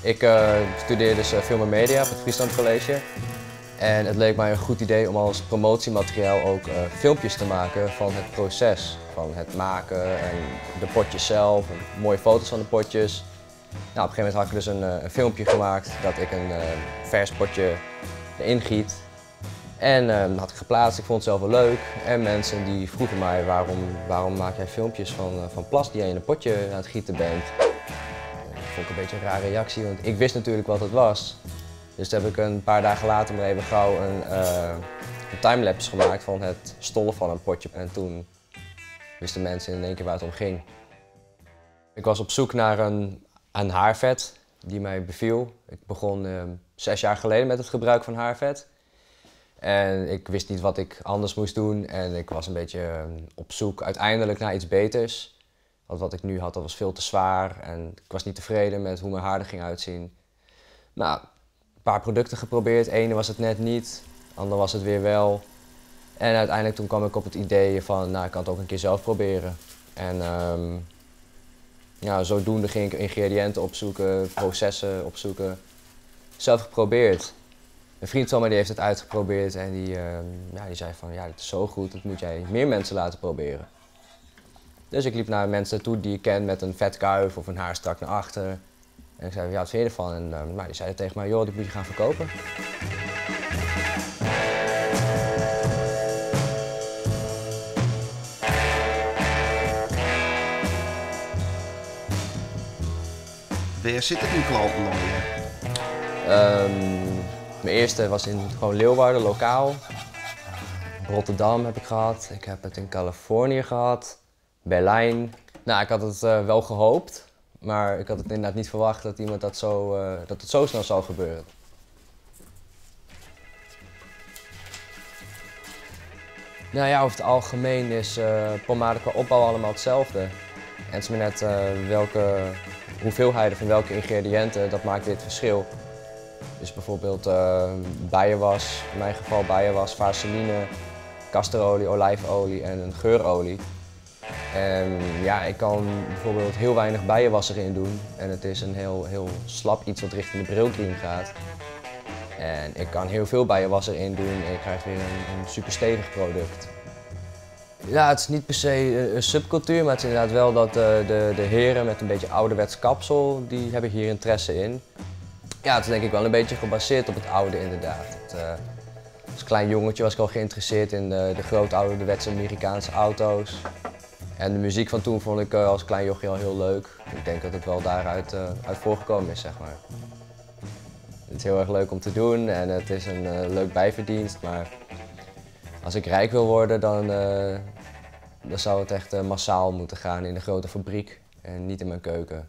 Ik studeer dus film en media op het Friesland College. En het leek mij een goed idee om als promotiemateriaal ook filmpjes te maken van het proces. Van het maken en de potjes zelf, en mooie foto's van de potjes. Nou, op een gegeven moment had ik dus een filmpje gemaakt dat ik een vers potje erin giet. En dat had ik geplaatst, ik vond het zelf wel leuk. En mensen die vroegen mij waarom maak jij filmpjes van plas die jij in een potje aan het gieten bent. Dat vond ik een beetje een rare reactie, want ik wist natuurlijk wat het was. Dus toen heb ik een paar dagen later maar even gauw een timelapse gemaakt van het stollen van een potje. En toen wisten mensen in één keer waar het om ging. Ik was op zoek naar een haarvet die mij beviel. Ik begon 6 jaar geleden met het gebruik van haarvet. En ik wist niet wat ik anders moest doen en ik was een beetje op zoek uiteindelijk naar iets beters. Want wat ik nu had, dat was veel te zwaar en ik was niet tevreden met hoe mijn haar er ging uitzien. Nou, een paar producten geprobeerd. Ene was het net niet, ander was het weer wel. En uiteindelijk toen kwam ik op het idee van, nou, ik kan het ook een keer zelf proberen. En ja, zodoende ging ik ingrediënten opzoeken, processen opzoeken. Zelf geprobeerd. Een vriend van mij die heeft het uitgeprobeerd en ja, die zei van, ja, dit is zo goed, dat moet jij meer mensen laten proberen. Dus ik liep naar mensen toe die ik ken met een vetkuif of een haar strak naar achter. En ik zei, ja, wat vind je ervan? En nou, die zeiden tegen mij, joh, dit moet je gaan verkopen. Waar zitten die klanten nog hier? Mijn eerste was in gewoon Leeuwarden, lokaal. Rotterdam heb ik gehad. Ik heb het in Californië gehad. Berlijn. Nou, ik had het wel gehoopt, maar ik had het inderdaad niet verwacht dat iemand dat zo, dat het zo snel zou gebeuren. Nou ja, over het algemeen is pomade qua opbouw allemaal hetzelfde. En het is maar net welke hoeveelheden van welke ingrediënten, dat maakt weer het verschil. Dus bijvoorbeeld bijenwas, in mijn geval bijenwas, vaseline, castorolie, olijfolie en een geurolie. En ja, ik kan bijvoorbeeld heel weinig bijenwas erin doen en het is een heel, heel slap iets wat richting de brylcreem gaat. En ik kan heel veel bijenwas erin doen en je krijgt weer een super stevig product. Ja, het is niet per se een subcultuur, maar het is inderdaad wel dat de heren met een beetje ouderwets kapsel, die hebben hier interesse in. Ja, het is denk ik wel een beetje gebaseerd op het oude inderdaad. Als klein jongetje was ik al geïnteresseerd in de grote ouderwetse Amerikaanse auto's. En de muziek van toen vond ik als klein jochie al heel leuk. Ik denk dat het wel daaruit uit voorgekomen is. Het is heel erg leuk om te doen en het is een leuk bijverdienst, maar als ik rijk wil worden, dan zou het echt massaal moeten gaan in de grote fabriek en niet in mijn keuken.